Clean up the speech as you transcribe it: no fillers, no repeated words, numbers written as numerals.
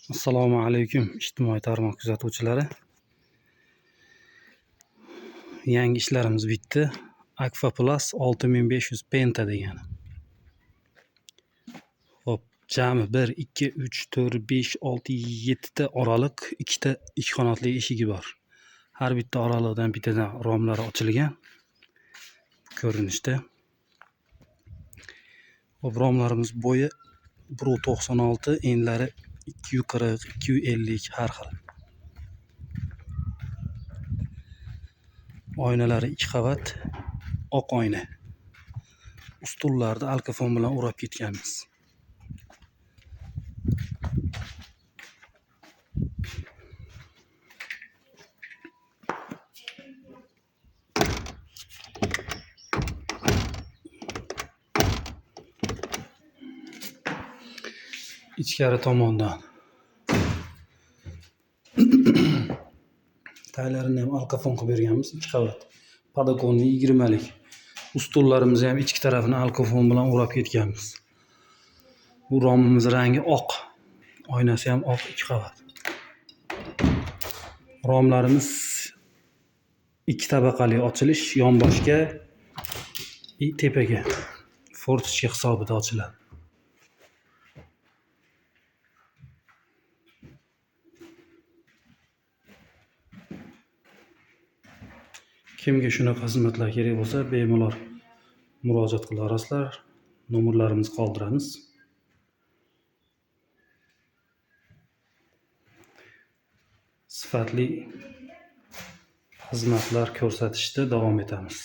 Assalomu alaykum ijtimoiy tarmoq kuzatuvchilari. Yangi ishlarimiz bitdi. Akfa Plus 6500 Penta degani. Xo'p, jami 1 2 3 4 5 6 7 ta oraliq, ikkita ikki qanotli eshigi bor. Har bitta oraliqdan bittadan romlari ochilgan. Ko'rinishda. Xo'p, romlarimiz bo'yi 1.96, enlari 240, 250 har xil. Oynalari 2 qavat, oq oyna. Ustullarni alkafon bilan o'rab ketganmiz. Ichkari tomondan taylarini ham alkafon qilib berganmiz, 2 qavat. Podokonni 20lik. Ustullarimizni ham ichki tarafini alkafon bilan o'rab ketganmiz. Bu romimiz rangi oq. Oynasi ham oq, 2 qavat. Romlarimiz 2 tabaqali ochilish, yonboshga va tepaga fortichka hisobida ochiladi. Kimga shunaqa xizmatlar kerak bo'lsa, bemalol murojaat qila olasizlar. Nomerlarimizni qoldiramiz. Sifatli xizmatlar ko'rsatishda davom etamiz.